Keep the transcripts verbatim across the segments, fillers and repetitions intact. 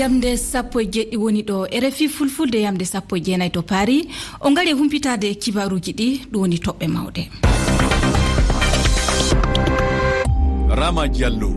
Yamde sappo e jeɗɗi woni ɗo R F I Fulfulde, yamde sappo e jeenayi to Paris. O ngari e humpitaade kibaaruuji ɗi, ɗum woni toɓɓe mawɗe. Rama Diallo.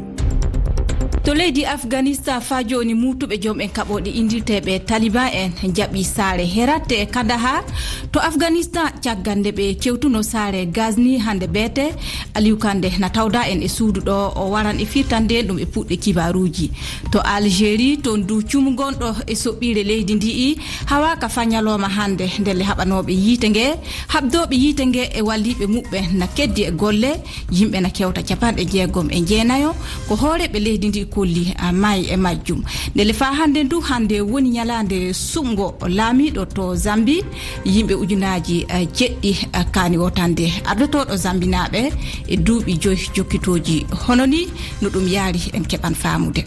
To leydi Afghanistan, faa jooni, muurtuɓe joom en kaɓooɗe inndirteeɓe Taliban en njaɓi saare Herat e Kandahar to Afghanistan, caggal nde ɓe kewtuno saare Ghazni hannde beete. Aliou Kande na tawda en e suudu ɗo, o waran e firtande ɗum e puɗɗe kibaaruuji. To Algérie, toon du cumu gonɗo e soɓɓiire leydi ndii hawaaka faa ñalooma hannde, ndelle haɓanooɓe yiite nge, haɓdooɓe yiite nge e walliiɓe muɓɓen na keddi e golle. Yimɓe na kewta capanɗe jeegom e jeenayo ko hooreeɓe leydi ndii kolli, a, maayi e majjum. Ndelle faa hannde du, hannde woni ñalaande suɓngo laamiiɗo to Zambie. Yimɓe ujunaaji, eh, jeɗɗi, eh, kaani wotande ardotooɗo Zambinaaɓe e duuɓi joyi jokkitooji. Hono nii no ɗum yaari, en keɓan faamude.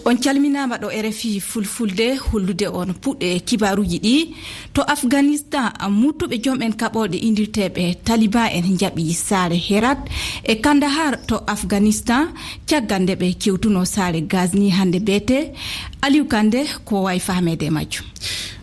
On calminaama ɗo R F I Fulfulde, hollude on puɗɗe kibaaruuji ɗi. To Afghanistan, muurtuɓe joom en kaɓooɗe inndirteeɓe Taliban en njaɓi saare Herat e Kandahar to Afghanistan, caggal nde ɓe kewtuno saare Ghazni hannde beete. Aliou Kande, ko waawi fahmeede e majjum?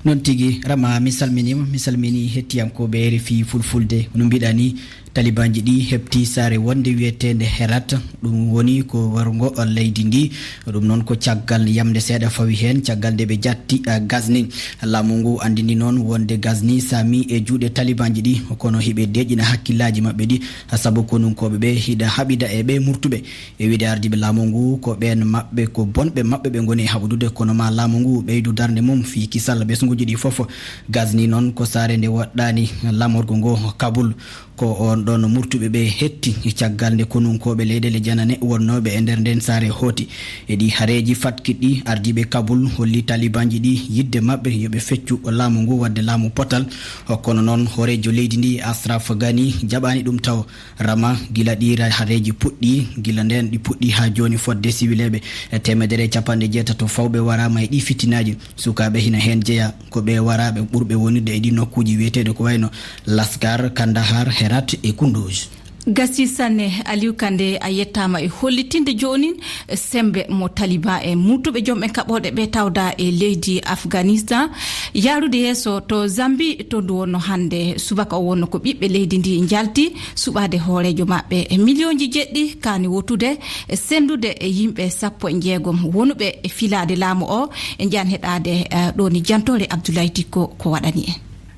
Noon tigi, Rama, mi salminiima, mi salmini hettiyankooɓe R F I Fulfulde. No mbiɗa ni, Talibanji ɗi heɓti saare wonde wiyeteende Herat. Ɗum woni ko warngo leydi ndi. Ɗum noon ko caggal yamnde seeɗa fawi heen, caggal nde ɓe jatti, eh, Ghazni. Laamu ngu anndini noon wonde Ghazni saami e juuɗe Talibanji ɗi, kono hiɓe deeƴina hakkillaaji maɓɓe ɗi, sabu konunkooɓe ɓe hiɗa haɓida e ɓe murtuɓe. E wiyde ardiiɓe laamu ngu, ko ɓeen maɓɓe, ko bonɓe maɓɓe ɓe ngoni e haɓdude, kono ma laamu ngu ɓeydu darnde mum fii kisal ɓesnguuji ɗi fof. Ghazni noon ko saare nde woɗɗaani laamorgo ngo Kabul. Ko oon ɗoon murtuɓe ɓe hetti caggal nde konunkooɓe leyɗeele janane wonnooɓe e nder ndeen saare hooti. E ɗi hareeji fatkitɗi, ardiiɓe Kabul holli Talibanji ɗi yiɗde maɓɓe yo ɓe feccu laamu ngu waɗde laamu potal. Kono noon, hooreejo leydi ndi, Ashraf Ghani, jaɓaani ɗum tawo. Rama, gila ɗi ra-, hareeji puɗɗi, gila ndeen ɗi puɗɗi haa jooni, fotde siwileeɓe e teemedere e capanɗe jeetato fawɓe waraama e ɗii fitinaaji. Sukaaɓe hina heen jeyaa, ko ɓe waraaɓe ɓurɓe wonirde e ɗii nokkuuji wiyeteeɗi ko wayno Laskar, Kandahar, Herat e Kunduz. Gasii sanne, Aliou Kande, a yettaama e hollitinde joonin semmbe mo Taliban en muurtuɓe joom en kaɓooɗe ɓe tawda e leydi Afghanistan. Yaarude yeeso to Zambie, to ndu wonno hannde subaka o wonno ko ɓiɓɓe leydi ndi njalti suɓaade hooreejo maɓɓe. Miliyonji jeɗɗi kaani wotude, senndude e yimɓe sappo e jeegom wonuɓe e filaade laamu o. En njahan heɗaade, eh, ɗo ni jantoore Abdoulaye Dicko ko waɗani en.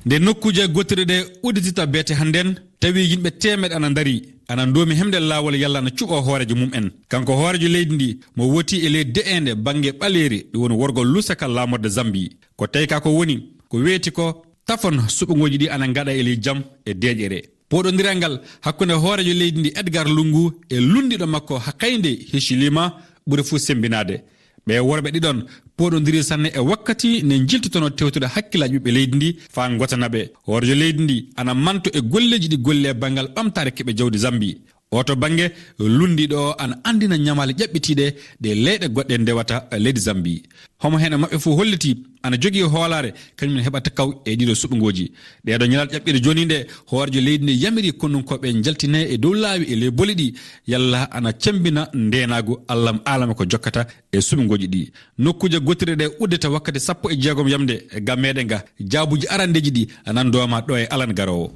Nde nokkuuje gootire ɗe udditita beete hannden, tawi yimɓe teemeɗe ana ndarii, ana ndoomi hemde laawol yalla ana cuɓoo hooreejo mum en. Kanko hooreejo leydi ndi, mo woti e ley de'eende bannge ɓaleeri, ɗum woni worgo Lusaka laamorde Zambie. Ko tawi ka ko woni, ko weeti ko tafon suɓngooji ɗi ana ngaɗa e ley jam e deeƴere. Pooɗondiral ngal hakkunde hooreejo leydi ndi Edgar Lungu e lunndiiɗo makko Hakainde Hichilema ɓuri fuu semmbinaade. Ɓee worɓe ɗiɗon pooɗondirii sanne e wakkati nde njiltotonoo tewtude hakkillaaji ɓiɓɓe leydi ndi faa ngotana ɓe. Hooreejo leydi ndi ana manto e golleeji ɗi golli e banngal ɓamtaare keɓe jawdi Zambie. Oo to bannge, lunndiiɗo o ana anndina ñamaale ƴaɓɓitiiɗe ɗe leyɗe goɗɗe ndewata leydi Zambie. Homo heen e maɓɓe fof hollitii ana jogii hoolaare, kañum ne heɓata kaw e ɗiɗo suɓngooji. Ɗeeɗo ñalal ƴaɓɓiiɗe jooni nde, hooreejo leydi ndi yamirii konunkooɓe njaltinee e dow laawi e ley boli ɗi, yalla ana cemmbina ndeenaagu allam aalama ko jokkata e suɓngooji ɗi. Nokkuuje gootire ɗe uddita wakkati sappo e jeegom yamde e gameeɗe nga, jaabuuji arandeeji ɗi ana ndooma ɗo e alan garoowo.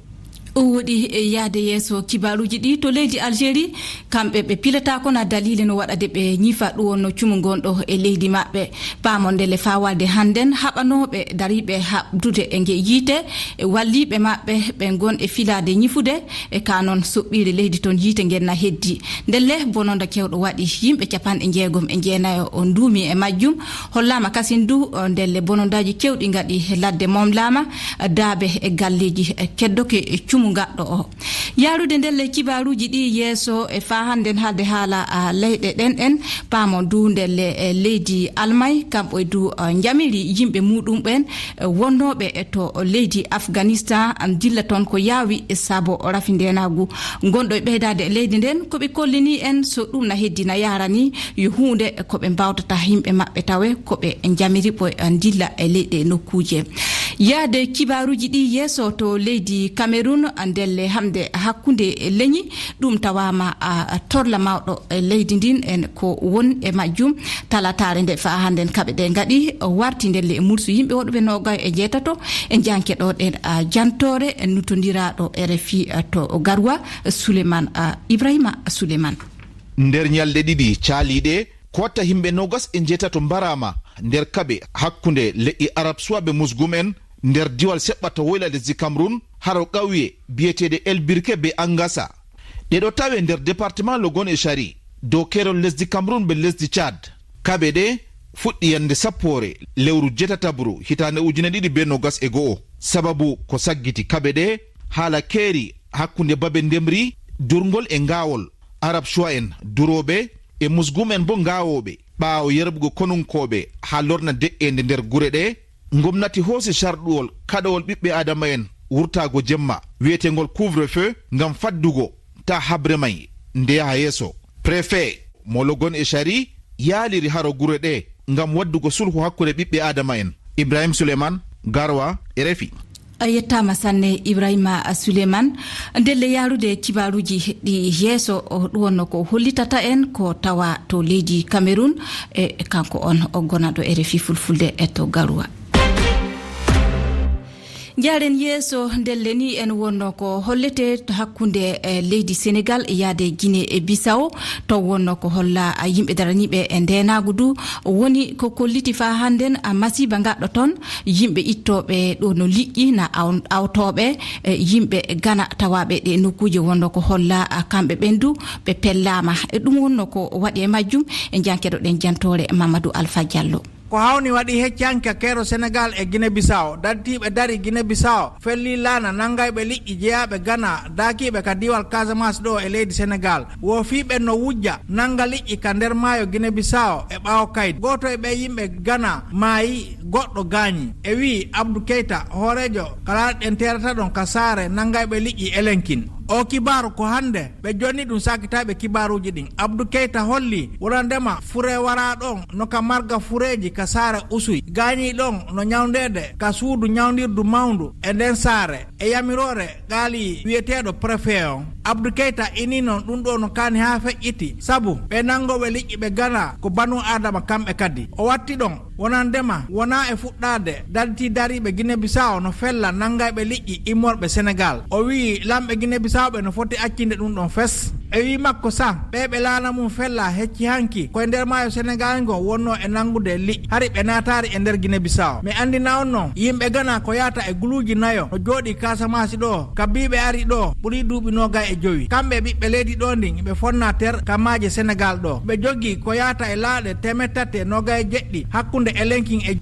O woɗi e yahde yeeso kibaaruuji ɗi to leydi Algérie, kamɓe ɓe pilataako na daliile no waɗade ɓe ñifa ɗum wonno cumu ngonɗo e leydi maɓɓe. Paamon ndelle faa walde hannden haɓanooɓe dariiɓe haɓdude e nge yiite, e walliiɓe maɓɓe ɓe ngon e filaade ñifude, e ka noon soɓɓiire leydi toon yiite ngen na heddi. Ndelle bononda kewɗo waɗi yimɓe capanɗe jeegom e jeenayo o nduumi e majjum. Hollaama kasin du, o, ndelle bonondaaji kewɗi ngaɗi ladde momlaama, daabe e galleeji, e keddoke e cumu ngaɗɗo o. Yaarude ndelle kibaaruuji ɗi yeeso e faa hannden haalde haala, a, leyɗe ɗen ɗen, paamon du ndelle, e, leydi Almay, kamɓe du, a, njamiri yimɓe muɗum ɓen, e, wonnooɓe e to leydi Afganistan, an dilla toon ko yaawi e saabo rafi ndeenaagu ngonɗo e ɓeydaade e leydi nden. Ko ɓe kollini en, so ɗum na heddi na yaarani, yo huunde ko ɓe mbaawtata yimɓe maɓɓe tawe, ko ɓe njamiri ɓe, e, ndilla e leyɗe e nokkuuje. Yahde kibaaruuji ɗi yeeso to leydi Cameroun, ndelle hamde hakkunde leñi, ɗum tawaama torla mawɗo e leydi ndin, en ko won e majjum. Talataare nde faa hannden kaɓe ɗe ngaɗi warti ndelle e mursu yimɓe woɗɓe noogayo e jeetato. En janke ɗo ɗen jantoore nuttondiraaɗo R F I to Garoua, Souleymane, Ibrahima Souleymane. Nder ñalɗe ɗiɗi caaliiɗe, ko watta yimɓe noogas e njeetato mbaraama nder kaɓe hakkunde leƴƴi Arab suwaaɓe musgum en nder diwal seɓɓata woyla lesdi Cameroun, haro ƙawye biyeteeɗe El Birke be Angasa. Ɗe ɗo tawe nder departement Logon e Shari, dow keerol lesdi Cameroun be lesdi Tchad. Kaɓe ɗe fuɗɗi yannde sappoore lewru jeetatabru hitaande ujine ɗiɗi be noogas e go'o. Sababu ko saggiti kaɓe ɗe, haala keeri hakkunde babe ndemri, durngol e ngaawol, Arab suwa en durooɓe, e musgum en bo ngaawooɓe, ɓaawo yerɓugo konunkooɓe haa lorna de'eende nder gure ɗe. Ngomnati hoosi carɗuwol kaɗowol ɓiɓɓe aadama en wurtaago jemma, wi'eteengol couvre-feu, ngam faddugo taa haɓre may nde yaha yeeso. Préfet mo Logon e Shari yaaliri haro gure ɗe ngam waddugo sulhu hakkunde ɓiɓɓe aadama en. Ibrahim Suleiman, Garoua, R F I. A yettaama sanne, Ibrahima Suleiman. Ndelle yaarude kibaaruuji ɗi yeeso, o, ɗum wonno ko hollitata en ko tawa to leydi Cameroun, e kanko on o gonaaɗo R F I Fulfulde e to Garoua. Njaaren yeeso, ndelle ni en wonno ko hollete to hakkunde, e, leydi Senegal e yaade Guinée e Bissau, to wonno ko holla, a, yimɓe daraniiɓe e ndeenaagu du woni ko kolliti faa hannden, a, masiiba ngaɗɗo toon. Yimɓe ittooɓe ɗo no liƴƴi na aw-, awtooɓe, e, yimɓe Gana tawaaɓe ɗe nokkuuje wonno ko holla, a, kamɓe ɓen du ɓe pellaama. E ɗum wonno ko waɗi e majjum, e jankeɗo ɗen jantoore Mamadou Alpha Diallo. Ko hawni waɗi hecci hanki hakkeero Senegal e Guinée Bissau. Dartiiɓe dari Guinée Bissau felli laana nanngayɓe liƴƴi jeyaaɓe Gana, daakiiɓe ka diiwal Casamance ɗo e leydi Senegal. Wo fii ɓen no wujja nannga liƴƴi ka nder maayo Guinée Bissau e ɓaawo kaydi. Gooto e ɓee yimɓe Gana maayi, goɗɗo gaañi. E wi'i Abdou Keita, hooreejo ka laana ɗen teerata ɗon ka saare nanngayɓe liƴƴi Elenkin. Oo kibaaru ko hannde ɓe jonni ɗum saakitaaɓe kibaaruuji ɗin. Abdou Keita holli wonandema fure waraaɗo on no ka marga fureeji ka saare Usuy. Gaañii ɗon no ñawndeede ka suudu ñawndirdu mawndu e nden saare. E yamiroore qaali wi'eteeɗo préfet on, Abdou Keita inii non ɗum ɗo no kaani haa feƴƴiti, sabu ɓe nanngooɓe liƴƴi ɓe Gana ko banu Aadama kamɓe kadi. O watti ɗon wonandema wonaa e fuɗɗaade dartii dariiɓe Guinée Bissau no fella nanngayɓe liƴƴi immorɓe Senegal. O wi'i lamɓe Guinée Bissau ɓe no foti accinde ɗum ɗon fes. E wi'i makko sah, ɓee ɓe laana mum fella hecci hanki ko e nder maayo Senegal ngo wonno e nanngude liƴƴi, hari ɓe naataari e nder Guinée Bissau. Mi anndina on non, yimɓe Gana ko yaata e guluuji nayo no jooɗii Casamance ɗo, ka bii ɓe ari ɗo ɓurii duuɓi noogay e jowi. Kamɓe e ɓiɓɓe leydi ɗo ndin, ɓe fonna ter ka maaje Senegal ɗo. Ɓe jogii ko yaata e laaɗe teemeɗɗe tati e noogay e jeɗɗi hakkunde Elenkin e.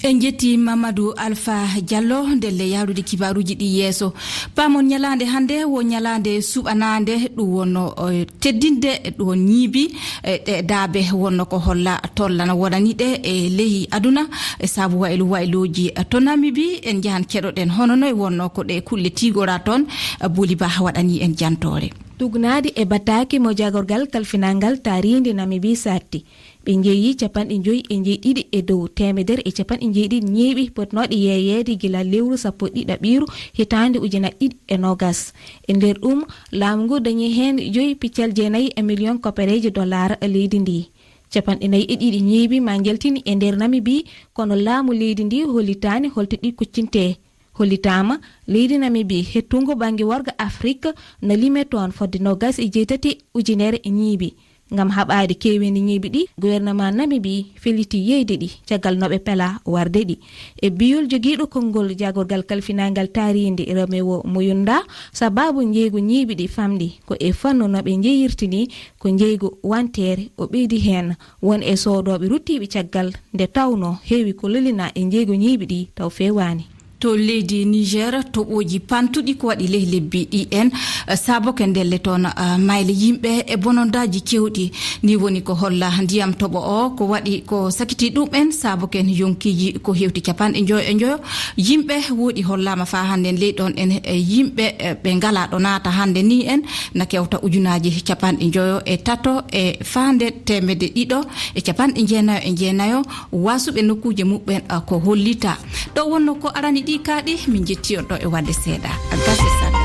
En njetti Mamadou Alpha Diallo ndelle yaarude kibaaruuji ɗi yeeso. Paamon ñalaande hannde wo ñalaande suɓanaande, ɗum wonno, eh, teddinde ɗo ñiibi, eh, ɗe daabe wonno ko holla tolla no wonani ɗe e leydi aduna, e sabu waylu waylooji, eh, to Namibi. En njahan keɗoɗen hono noy wonno ko ɗe kulle tiigora toon, eh, Boli Ba waɗani en jantoore. Tugnaade e bataake mo jaagorgal kalfinangal taariindi Namibi saatti. Ɓe njeeyi capanɗe njoy e njeeɗiɗi e dow teemedere e capanɗe njeeɗiɗi ñiiɓi potnooɗi yeeyeede gila lewru sappo ɗiɗaɓiiru hitaande ujunaaji ɗiɗi e noogas. E nder ɗum, laamu ngu dañi heen joy piccal jeenayi e miliyoŋ kopereeje dolaar leydi ndi. Capanɗe nayi e ɗiɗi ñiiɓi ma njaltini e nder Namibi, kono laamu leydi ndi hollitaani holto ɗi kuccintee. Hollitaama, leydi Namibi, hettungo bannge worgo Afrik, no lime toon fodde noogas e jeetati ujunere ñiiɓi. Ngam haɓaade keeweendi ñiiɓi ɗi, gouvernement Namibi felliti yeeyde ɗi caggal no ɓe pelaa warde ɗi. E biyol jogiiɗo konngol jaagorgal kalfinaangal taariindi Romewo Muyunda, sabaabu njeeygu ñiiɓi ɗi famɗi ko e fannu no ɓe njeeyirtini ko njeeygu wanteere. O ɓeydi heen, won e soodooɓe ruttiiɓe caggal nde tawnoo heewi ko lolinaa e njeeygu ñiiɓi ɗi taw feewaani. To leydi Niger, toɓooji pantuɗi ko waɗi ley lebbi ɗi en, eh, saaboke ndelle toon, eh, mayle yimɓe e bonondaaji kewɗi. Ni woni ko holla ndiyam toɓo o, ko waɗi ko sakiti ɗum en, saaboke en yonkiiji ko hewti capanɗe njoyo e njoyo. Yimɓe woɗi hollaama faa hannden ley ɗon en, eh, yimɓe, eh, ɓe ngalaa ɗo naata hannde ni en na kewta ujunaaji capanɗe njoyo e tato e faande teemedde ɗiɗo e capanɗe jeenayo e jeenayo. Waasuɓe nokkuuje muɓɓen, ah, ko hollita. Ɗo wonno ko arani Ɗi kaaɗi, min njetti on ɗo e waɗde seeɗa. Gase saɗa.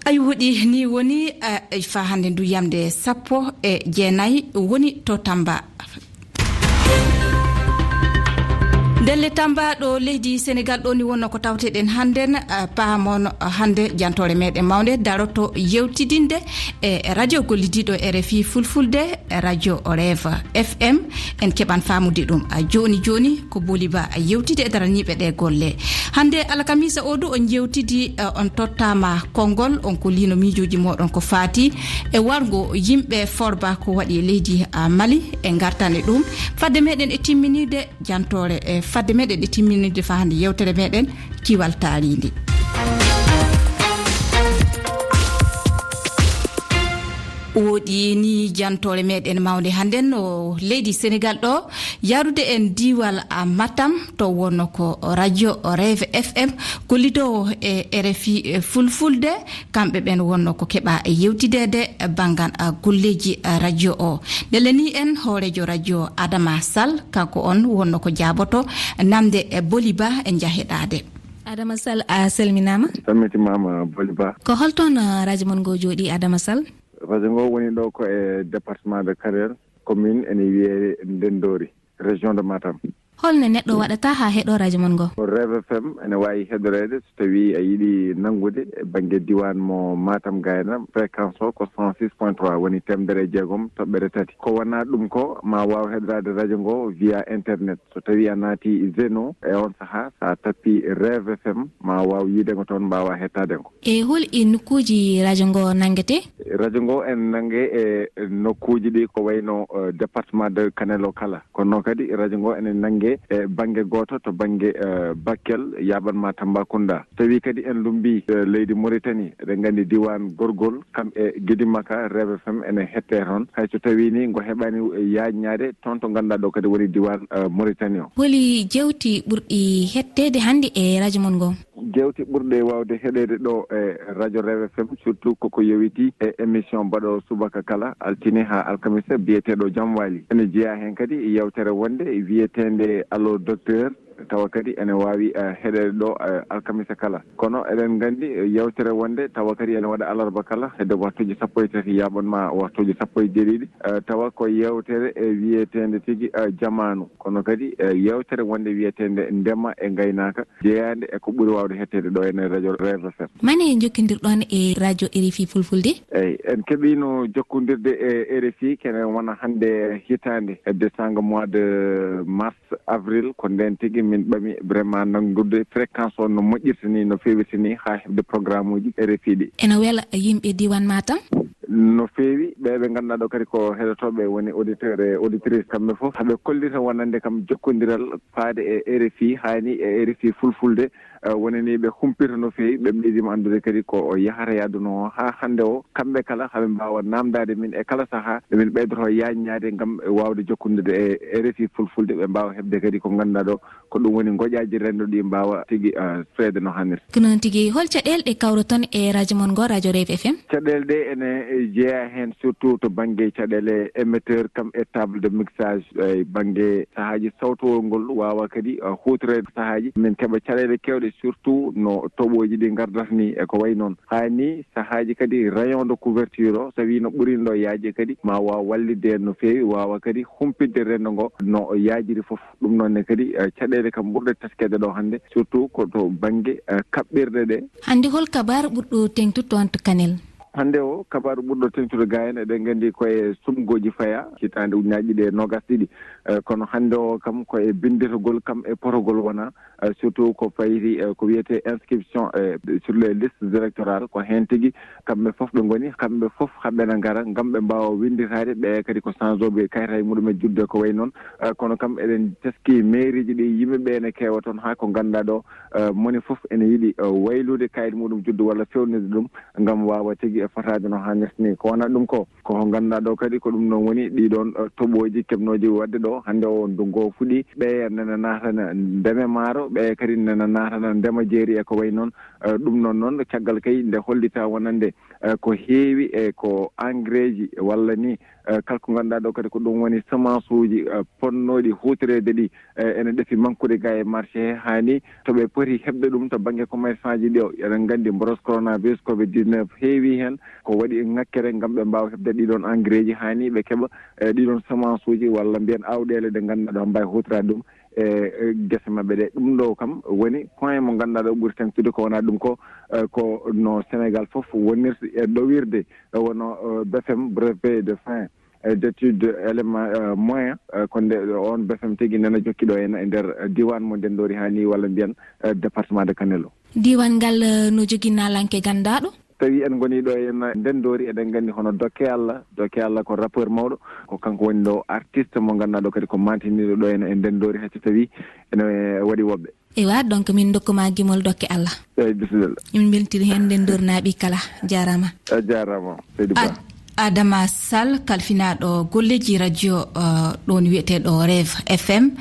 Ayi, woɗi ni woni, eh, faa hannde ndu yamde sappo e jeenayi woni to Tamba. Ndelle Tamba ɗo leydi Senegal ɗo ni wonno ko tawteɗen hannden, eh, paamon hannde jantoore meɗen mawnde daroto yewtidinde e radio gollidiiɗo R F I Fulfulde, radio Rêve F M. En keɓan faamude ɗum, ah, jooni jooni ko Boli Ba yewtidi e daraniiɓe ɗe golle. Hannde alkamisa o du on yewtidi, eh, on tottaama konngol, on ko liino miijooji mooɗon ko faati e warngo yimɓe Forba ko waɗi e leydi, ah, Mali. En ngartan e ɗum. Fadde meɗen e timminirde jantoore, e fadde meɗen e timminirde faa hannde yewtere meɗen kiwal taariindi. Woɗi ni jantoore meɗen mawnde hannden no leydi Senegal ɗo, yarude en diiwal a Matam, to wonno ko radio Rêve F M, gollidoowo e R F I Fulfulde, kamɓe ɓen wonno ko keɓa e yewtideede banngal, a, golleeji, a, radio o. Ndelle ni en hooreejo radio Adama Sall, kanko on wonno ko jaaboto namde e Boli Ba e njaheɗaade. Adama Sall, a salminaama. Salmitimaama, Boli Ba. Ko holtoon, a, radio mon ngo jooɗi, Adama Sall? Radio ngo woni ɗo ko e département de Kanel, commune ene wiyee Ndendori, région de Matam. Holno neɗɗo waɗata haa heɗo radio mon ngo? Ko Rêve F M ene waawi heɗoreede so tawii a yiɗi nanngude e bannge diiwaan mo Matam Gayna, fréquence o ko cent six point trois, woni teemedere e jeegom toɓɓere tati. Ko wonaa ɗum ko, ma waaw heɗoraade radio ngo via internet. So tawii a naati Zeno e on sahaa, so a tappi Rêve F M, ma waaw yiide ngo toon, mbaawa heɗtaade ngo. E hol e nokkuuji radio ngo nanngete? Radio ngo en nannge e nokkuuji ɗi ko wayno, eh, département de Kanel o kala. Kono noon kadi radio ngo ene nannge e bannge gooto to bannge, eh, Bakel, yaaɓan ma Tambacounda. Tawi kadi en lummbii, eh, leydi Mauritanie, eɗen nganndi diiwaan Gorgol, kam e Gidimaka, Rêve F M ene heɗtee toon. Hay so tawii ni ngo heɓaani, eh, yaajnaade toon to ngannduɗaa ɗo kadi woni diiwaan, eh, Mauritanie o. Holi jewti ɓurɗi heɗteede hannde e radio mon ngo? Jewte ɓurɗe waawde heɗeede ɗo e radio Rêve F M, surtout koko yowitii e émission baɗo subaka kala, altine haa alkamisa, biyeteeɗo Jam Waali. Ene jeyaa heen kadi yewtere wonde wiyeteende Allo Docteur, tawa kadi ene waawi, eh, heɗeede ɗo, eh, alkamisa kala. Kono eɗen nganndi, eh, yewtere wonde tawa kadi ene waɗa alarba kala, hedde waktuuji sappo e tati, yaaɓan ma waktuuji sappo e jeeɗiɗi, eh, tawa ko yewtere, eh, wiyeteende tigi, eh, Jamaanu. Kono kadi, eh, yewtere wonde wiyeteende Ndema e Ngaynaaka, jeyaande e ko ɓuri waawde heɗteede ɗo ene radio Rêve F M. Mane njokkondirɗon e radio R F I Fulfulde? Eyi, en keɓiino jokkondirde e R F I kene wona hannde hitaande, e décembre, mois de mars, avril, ko ndeen tigi min ɓami vraiment nanngude fréquence o no moƴƴirta ni, no feewirta ni, haa heɓde programme uji R F I ɗi. Ene wela yimɓe diiwaan Matam? No feewi, ɓe ɓe ngannduɗaa ɗo kadi ko heɗotooɓe woni auditeur e auditrice, kamɓe fof haɓe kollita wonande kam jokkondiral faade e R F I, haa ni e R F I Fulfulde, eh, wonani ɓe humpita no feewi, ɓe ɓeydiima anndude kadi ko o yahata e aduna o haa hannde o, kamɓe kala haɓe mbaawa naamndaade min e kala sahaa ɗo min ɓeydoto yaajnaade ngam waawde jokkondirde e R F I Fulfulde, ɓe mbaawa heɓde kadi ko ngannduɗaa ɗo ko ɗum woni ngoƴaaji renndo ɗi mbaawa tigi, eh, feede no haanirta. Ko noon tigi, hol caɗeele ɗe kawroton e radio mon ngo, radio Rêve F M? Caɗeele ɗe ene jeyaa heen surtout to bannge caɗeele émetteur kam e table de mixage, e bannge sahaaji sawtowol ngol waawa kadi, uh, huutoreede sahaaji. Min keɓa caɗeele keewɗe surtout no toɓooji ɗi ngardata ni e ko wayi noon. Haa ni sahaaji kadi rayon de couverture o, so tawii no ɓuri ɗo yaajde kadi ma waaw wallitde en no feewi, waawa kadi humpitde renndo ngo no yaajiri fof. Ɗum noon ne kadi, eh, caɗeele kam ɓurɗe teskeede ɗo hannde, surtout ko to bannge, eh, kaɓɓirɗe ɗe. Hannde hol kabaaru ɓurɗo teeŋtude toon to Kanel? Hannde o kabaaru ɓurɗo teeŋtude ga en, eɗen nganndi ko e sumgooji faya, hitaande ujunaaji ɗiɗi e noogaas ɗiɗi. Eh, kono hannde o kam ko e binnditagol kam e potogol wona, eh, surtout ko fayti, eh, ko wiyetee inscription, eh, sur les listes électorales, ko heen tigi kamɓe fof ɓe ngoni, kamɓe fof haɓe na ngara ngam ɓe mbaawa winnditaade, ɓe kadi ko sansooɓe kayitaaji muɗum e juddu e ko wayi noon. Eh, kono kam eɗen teskii mairiiji ɗi yimɓe ɓe ene keewa toon, haa ko ngannduɗaa ɗo, eh, moni fof ene yiɗi, eh, waylude kayit muɗum juddu walla fewnirde ɗum ngam waawa tigi e fotaade no haanirta ni. Ko wonaa ɗum ko, ko ko ngannduɗaa ɗo kadi ko ɗum noon woni ɗii ɗoon, eh, toɓooji keɓnooji waɗde ɗo hannde o ndunngu o fuɗi. Ɓe nana naatana ndema maaro, ɓe kadi nana naatana ndema jeeri e ko wayi noon. Eh, ɗum noon noon caggal kay nde hollita wonande, eh, ko heewi e ko engrais ji walla ni, Eh, kala ko ngannduɗaa ɗo kadi ko ɗum woni semence uji, eh, ponnooɗi huutoreede ɗi, eh, ene ɗefi mankude ga e marché he. Haa ni to ɓe poti heɓde ɗum to bannge commerçant ji ɗi o, eɗen nganndi mboros coronavirus covid dix-neuf heewi heen, ko waɗi ŋakkere ngam ɓe mbaawa heɓde ɗiɗon engrais ji, haa ni ɓe keɓa, eh, ɗiɗon semence uji walla mbiyen awɗeele ɗe ngannduɗaa ɗo mbaawi huutoraade ɗum e, e gese maɓɓe ɗe. Ɗum ɗo kam woni point mo ngannduɗaa ɗo ɓuri tengtude ko wonaa ɗum ko, eh, ko no Sénégal fof wonirta e ɗowirde, eh, wonno, eh, B F M, brevet de fin, eh, d'études éléments, eh, moyens, eh, ko nde, on B F M tigi nana jokki ɗo e, e nder, eh, diiwaan mo Ndenndoori haa ni walla mbiyen, eh, département de Kanel o. Diiwaan ngal, eh, no jogii naalanke ganndaaɗo? Tawi en ngoni ɗo e Ndenndoori, eɗen nganndi hono Dokke Allah. Dokke Allah ko rappeur mawɗo, ko kanko woni ɗo artiste mo ngannduɗaa ɗo kadi ko mantiniiɗo ɗo e, e Ndenndoori, hay so tawi ene waɗi woɓɓe. Ewa, donc min ndokku ma gimol Dokke Allah. Eyi, bisimilla. Min mbeltiri heen Ndenndoornaaɓe kala. Jaaraama. A jaaraama, seydi Ba. Ad-, Adama Sall, kalfinaaɗo golleeji radio, eh, ɗoon wiyeteeɗo Rêve F M.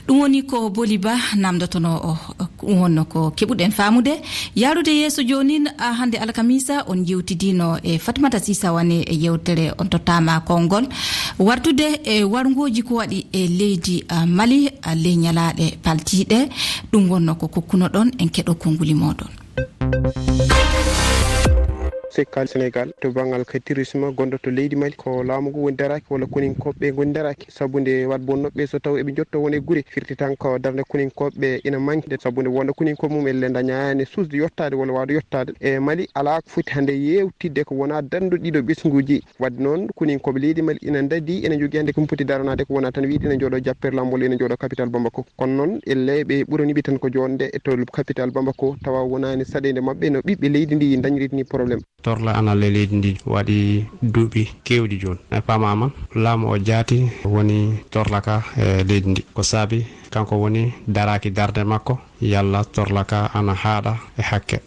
Ɗum woni ko Boli Ba namdotonoo o, ɗum wonno ko keɓuɗen faamude. Yaarude yeeso joonin, ah, hannde alkamisa, on njewtidiino e Fatimata Sisa Wane e yewtere on tottaama konngol. Wartude e warngooji ko waɗi e leydi, ah, Mali, ah, ley ñalaaɗe paltiiɗe. Ɗum wonno ko kokkunoɗon en keɗo konnguli mooɗon. Sekkal Sénégal to banngal ka terrorisme gonɗo to leydi Mali, ko laamu ngu woni daraaki walla koninkooɓe ngoni daraaki, sabu nde waɗ bonnoɓe so taw eɓe njotto won e gure, firti tan ko darnde koninkooɓe ina manki, nde sabu nde wonde koninkooɓe mum elle dañaani suusde yottaade walla waawde yottaade e Mali, alaa ko foti hannde yeewtidde ko wonaa darndo ɗiɗo ɓesnguuji. Waɗde noon, koninkooɓe leydi Mali ina ndadii, ina njogii hannde ko ɓe poti daranaade, ko wonaa tan wiide ina njooɗo jappere laamɓol, ina njooɗo capital Bamako. Kono noon, elle ɓe ɓuraniiɓe tan ko joɗde e to capital Bamako, tawa wonaani saɗeende maɓɓe no ɓiɓɓe leydi ndi ndañirta ni problème. Torla ana le leydi ndi waɗi duuɓi keewɗi jooni. E faamaama, laamu o jaati woni torla ka e leydi ndi. Ko saabi kanko woni daraaki darnde makko, yalla torla ka ana haaɗa e hakke.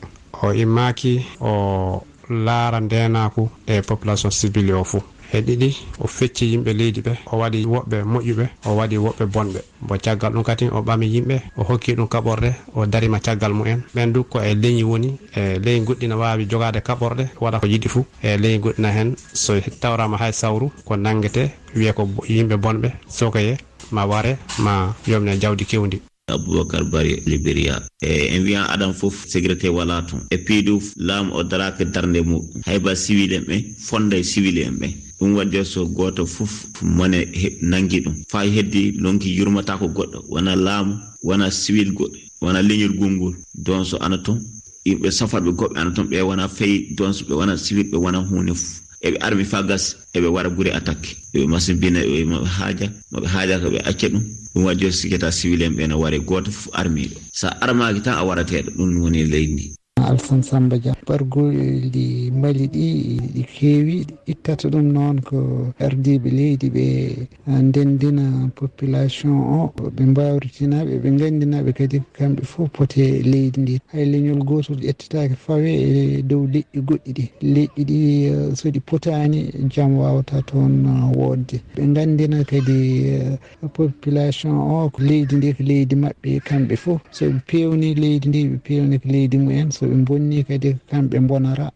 O immaaki o laara ndeenaaku e population civile o fuu. He ɗiɗi, o fecci yimɓe leydi ɓe, o waɗi woɓɓe moƴƴuɓe, o waɗi woɓɓe bonɓe. Mbo caggal ɗum kadi, o ɓami yimɓe, o hokki ɗum kaɓorɗe, o darima caggal mumen. Ɓen du ko e leñi woni, e leñi goɗɗi na waawi jogaade kaɓorɗe, waɗa ko yiɗi fuu. E leñi goɗɗi na heen, so tawraama hay sawru, ko nanngete, wiye ko bo-, yimɓe bonɓe, sokoye, ma ware, ma yomne jawdi kewndi. Abubakar Bari, Liberia. E, en wiyan Adam fof, sécurité wala toon. E piiɗi fof, laamu o daraaka darnde muɗum. Hay ba civil en ɓen, fonda e civil en ɓen. Ɗum waɗi so gooto fof mone he-, nangi ɗum. Faa heddi lonki yurmataako goɗɗo, wona laamu, wona civil goɗɗo, wona leñol gongol. Donso ana toon, yimɓe safarɓe goɗɓe ana toon, ɓe wona fay donso, ɓe wona civil, ɓe wona huunde fof. Eɓe armi faa gas, eɓe wara gure attaque. Eɓe masimbina, eɓe maɓe haaja, maɓe haaja ko ɓe acca ɗum. Ɗum waɗi yo siketa civil en ɓe no ware gooto fof armiiɗo. Sa armaaki tan a warateeɗo, ɗum woni leydi ndi. Alsan Samba Dia, bargooji Mali ɗi, ɗi keewi, ittata ɗum noon ko ardiiɓe leydi ɓe, ah, ndendina population o, ɓe mbawritina ɓe, ɓe nganndina ɓe kadi ko kamɓe fof pote leydi ndi. Hay leñol gootol ƴettetaake fawe e dow leƴƴi goɗɗi ɗi. Leƴƴi ɗi, eh, so ɗi potaani, jam waawata toon, eh, woodde. Ɓe nganndina kadi, eh, population o ko leydi ndi ko leydi maɓɓe kamɓe fof. So ɓe peewni leydi ndi, ɓe peewni ko leydi mumen. So ɓe mbonni kadi ko kamɓe mbonora.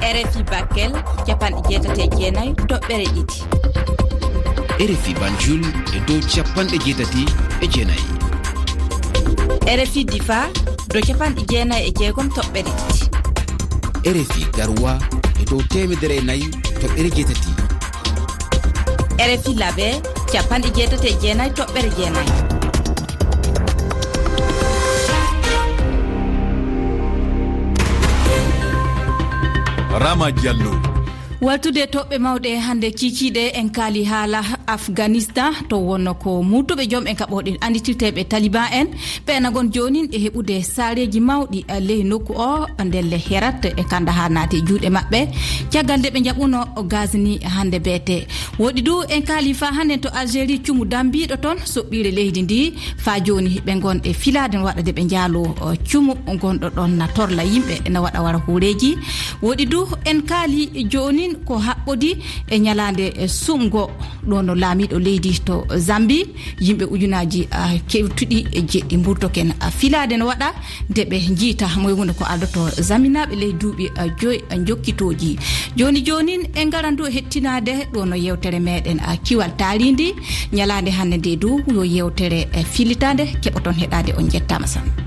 R F I Bakel, capanɗe jeetati e jeenayi toɓɓere ɗiɗi. R F I Banjul e dow capanɗe jeetati e jeenayi. R F I Difa, dow capanɗe jeenayi e jeegom toɓɓere ɗiɗi. R F I Garoua e dow teemedere e nayi toɓɓere jeetati. R F I Labe, capanɗe jeetati e jeenayi toɓɓere jeenayi. Rama Diallo. Waltude toɓɓe mawɗe hannde kiikiiɗe, en kaali haala Afghanistan, to wonno ko muutuɓe joom en kaɓooɗe annditirteeɓe Taliban en, ɓe na ngon joonin e heɓude saareeji mawɗi, eh, ley nokku o, ndelle Herat e Kandahar naati e juuɗe maɓɓe. Caggal nde ɓe njaɓuno gaz ni hannde beete. Woɗi du en kaali faa hannden to Algérie, cumu dambiiɗo toon soɓɓiire leydi ndi. Faa jooni ɓe ngon e filaade no waɗa de ɓe njaaloo, o, cumu gonɗo ɗoon na torla yimɓe, na waɗa wara hooreeji. Woɗi du en kaali jooni Ko haɓɓodi e ñalaande suɓngo ɗo no laamiiɗo leydi to Zambi, yimɓe ujunaaji kewtuɗi e jeɗɗi mburtoken filaade no waɗa nde ɓe njiita moy woni ko aldoto zaminaaɓe ley duuɓi joy jokkitooji. Jooni joonin en ngaran du hettinaade ɗo no yewtere meɗen kiwal taarindi ñalaande hannde nde du yo yewtere filitaande keɓoton heɗaade, on njettaama sanne.